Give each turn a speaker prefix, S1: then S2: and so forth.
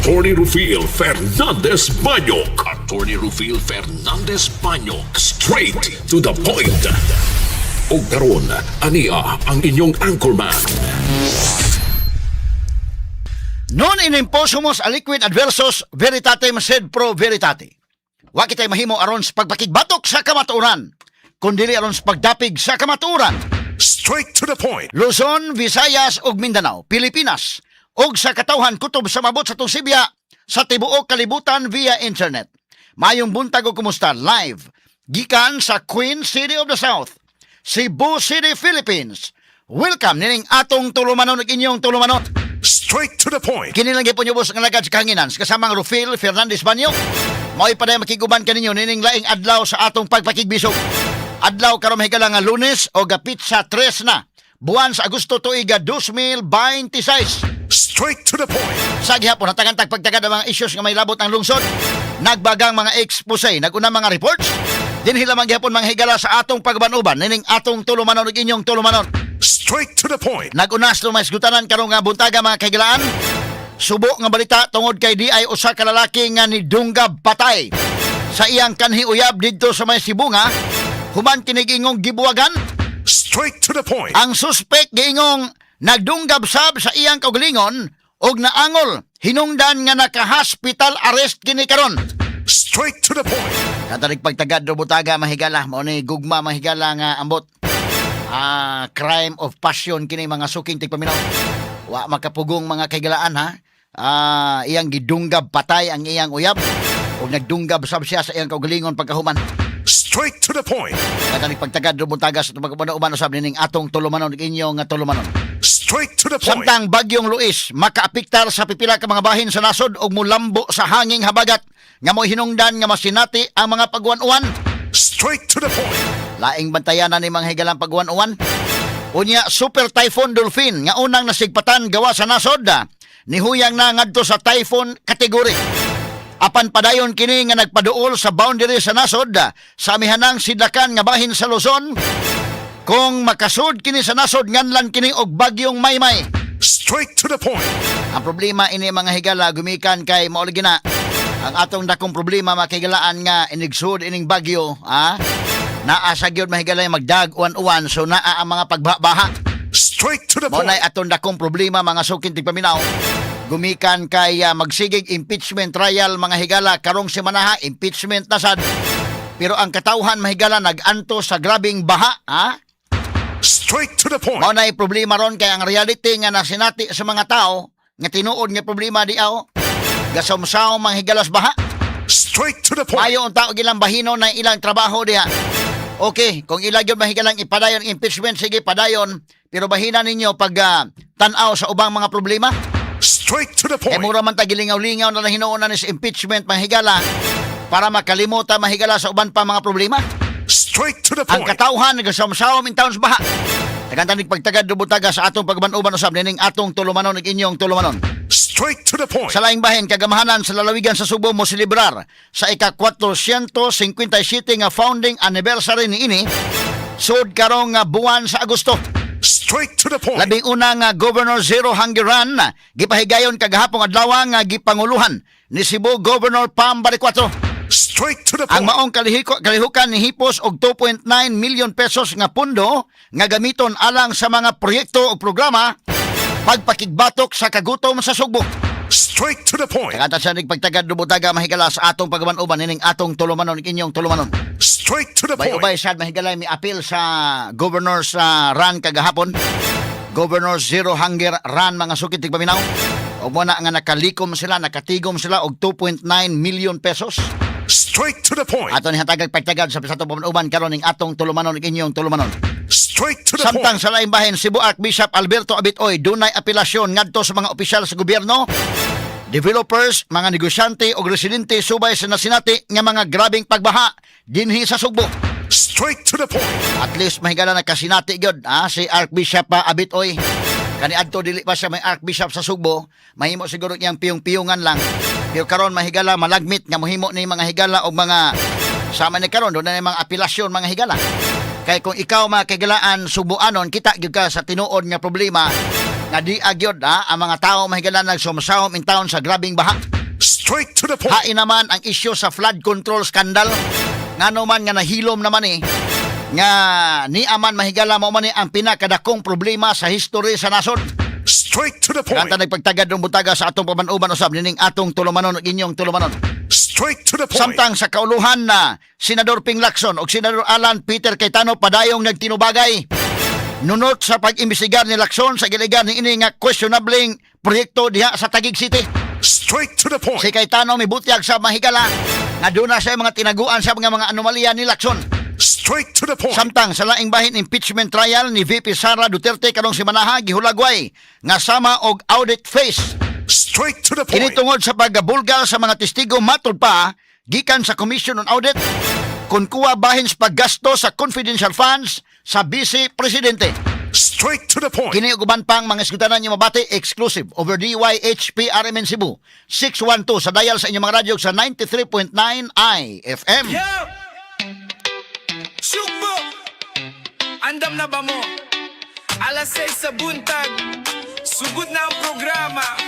S1: Attorney Rufil Fernandez Banyok. Attorney Rufil Fernandez Banyok. Straight to the point. Ug karon, ania ang inyong anchorman.
S2: Non in imposumus aliquid adversus veritatem sed pro veritate. Wa kitay mahimo aron sa pagpakigbatok sa kamatuoran, kundili aron sa pagdapig sa kamatuoran.
S1: Straight to the point.
S2: Luzon, Visayas ug Mindanao, Pilipinas ug sa katawhan kutob sa mabot sa Tusibya sa tibuok kalibutan via internet. Mayong buntag ug kumusta live gikan sa Queen City of the South, Cebu City, Philippines. Welcome nining atong tulumanon ug inyong tulumanon.
S1: Straight to the point.
S2: Kini lang gyapon ubos nga lagad sa kahanginan sa kasamang Rufil Fernandez Banyo. Mao'y paday makiguban kaninyo nining laing adlaw sa atong pagpakigbisog. Adlaw karon, mahigala, nga Lunes o petsa 3 na buwan sa Agosto, tuiga 2026.
S1: Straight to the point.
S2: Sa gihapon, hatagan tag pagtagad ang mga issues nga may labot ang lungsod. Nagbagang mga expose, naguna mga reports. Dinhi lamang gihapon, mga higala, sa atong pagban-uban nining atong tulumanon ug inyong tulumanon.
S1: Straight to the point.
S2: Nag-unas lumay gutanan karong nga buntaga, mga kahigalaan. Subo nga balita tungod kay di ay usa ka lalaki nga nidunggab patay sa iyang kanhi uyab didto sa may Sibonga. Human kini giingong gibuwagan.
S1: Straight to the point.
S2: Ang suspect giingong nagdunggab sab sa iyang kaugalingon og naangol, hinungdan nga naka-hospital arrest kini karon.
S1: Straight to the point.
S2: Katarik pagtagad do butaga, mahigala, mao ni gugma, mahigala, nga ambot. Ah, crime of passion kini, mga suking tigpaminaw. Wa makapugong, mga kahigalaan, ha. Ah, iyang gidunggab patay ang iyang uyab ug nagdunggab sab siya sa iyang kaugalingon pagkahuman.
S1: Straight to the point.
S2: Katarik pagtagad do buntaga sa pag-uban usab nining atong tulumanon ug inyong nga tulumanon.
S1: Straight to the point.
S2: Samtang Bagyong Luis makaapektar sa pipila ka mga bahin sa nasod ug mulambo sa hanging habagat nga mo hinungdan nga masinati ang mga pagwan-uwan.
S1: Straight to the point.
S2: Laing bantayanan ni mga higalang pagwan-uwan. Unya, Super Typhoon Dolphin nga unang nasigpatan gawa sa nasod, nihuyang na ngadto sa typhoon category. Apan padayon kini nga nagpaduol sa boundary sa nasod sa amihanang sidlakan nga bahin sa Luzon. Kung makasud kini sa nasod, nganlan kini og Bagyong Maymay.
S1: Straight to the point.
S2: Ang problema ini, mga higala, gumikan kay mauligi na ang atong dakong problema, makigalaan, nga inigsud ining bagyo, ha, naa sa gyud, mahigala, magdag uwan-uwan, so naa ang mga pagbabaha.
S1: Straight to the
S2: Mao
S1: point.
S2: Nay atong dakong problema, mga suking tigpaminaw, gumikan kay magsigig impeachment trial, mga higala, karong semanaha, impeachment na sad, pero ang katawhan, mahigala, nag-anto sa grabing baha, ha.
S1: Straight to the point.
S2: Mao na problema ron kay ang reality nga nasinati sa mga tao nga tinuod nga problema di aw gasumsaw, mga higalas, baha.
S1: Straight to the point.
S2: Mayo ang tao gilang bahino na ilang trabaho diha. Okay, kung ila gyud, mahigalang, ipadayon ang impeachment, sige, padayon, pero bahina ninyo pag tan-aw sa ubang mga problema.
S1: Straight to the
S2: Eh
S1: point.
S2: mura man ta gilingaw-lingaw na lang hinuon na ni sa impeachment, mahigala, para makalimutan, mahigala, sa uban pa mga problema.
S1: Straight to the
S2: Ang
S1: point.
S2: katawhan nagasamsaw in taon sa baha. Tagantanig pagtagad dubutaga sa atong pagban-uban usab nining atong tulumanon ug inyong tulumanon.
S1: Straight to the point.
S2: Sa laing bahin, kagamahanan sa lalawigan sa Subo mo selebrar sa ika-457 nga founding anniversary niini sud karong nga buwan sa Agosto.
S1: Straight to the point.
S2: Labing una nga Governor Zero Hunger Run gipahigayon kagahapong adlaw nga gipanguluhan ni Cebu Governor Pam Baricuatro.
S1: Straight to the
S2: Ang
S1: point.
S2: maong kalihukan ni hipos og 2.9 million pesos nga pundo nga gamiton alang sa mga proyekto o programa pagpakigbatok sa kagutom sa Sugbo.
S1: Straight to the point.
S2: Kagata sa pagtagad dubutaga, mahigala, sa atong pagban-uban nining atong tulumanon, inyong tulumanon.
S1: Straight to the point.
S2: Bay-ubay sad, mahigala, mi apil sa governor sa run kagahapon. Governor Zero Hunger Run, mga sukit tigpaminaw. Og mo na nga nakalikom sila, nakatigom sila og 2.9 million pesos.
S1: Straight to the point.
S2: Ato ni hatagag pagtagad sa atong pagban-uban karon ning atong tulumanon, inyong tulumanon.
S1: Straight to the
S2: Samtang
S1: point.
S2: sa laing bahin, Cebu Archbishop Alberto Abitoy dunay apelasyon ngadto sa mga opisyal sa gobyerno, developers, mga negosyante o residente subay sa nasinati nga mga grabing pagbaha dinhi sa Sugbo.
S1: Straight to the point.
S2: At least, mahigala, nakasinati gyud, si Archbishop Abitoy. Kani adto dili pa siya may Archbishop sa Sugbo, mahimo siguro niyang piyong-piyungan lang. Pero karon, mahigala, malagmit nga mohimo ni mga higala og mga sama ni karon doon na mga apelasyon, mga higala. Kay kung ikaw, mga kahigalaan, Subuanon, kita gyud ka sa tinuod nga problema. Nga di agyod ha, ang mga tao, mahigala, nagsumsahom in town sa grabing baha.
S3: Straight to the point.
S2: Hain naman ang isyu sa flood control scandal. Ngano man nga nahilom naman eh nga ni aman, mahigala, mao man ni ang pinakadakong problema sa history sa nasod.
S3: Straight to the point.
S2: Kanta nagpagtagad ng butaga sa atong paman-uban usab nining atong tulumanon ug inyong tulumanon.
S3: Straight to the point.
S2: Samtang sa kauluhan na Senador Ping Lacson o Senador Alan Peter Cayetano padayong nagtinubagay. Nunot sa pag-imbestigar ni Lacson sa giligan ni ini nga questionableng proyekto diha sa Taguig City.
S3: Straight to the point.
S2: Si Cayetano mibutyag sa, mahigala, nga doon na siya mga tinaguan sa mga anomalya ni Lacson.
S3: Straight to the point.
S2: Samtang sa laing bahin, impeachment trial ni VP Sara Duterte karong simanaha gihulagway nga sama og audit phase.
S3: Straight to the
S2: Kini
S3: point.
S2: tungod sa pagbulgar sa mga testigo matod pa gikan sa Commission on Audit kung kuha bahin sa paggasto sa confidential funds sa Vice Presidente.
S3: Straight to the point.
S2: Kini ug uban pang mga isgutanan niyo mabati exclusive over DYHP RMN Cebu 612 sa dial sa inyong mga radyo sa 93.9 IFM.
S4: Yo! Sugbo! Andam na ba mo? Alas 6 sa buntag. Sugod na ang programa.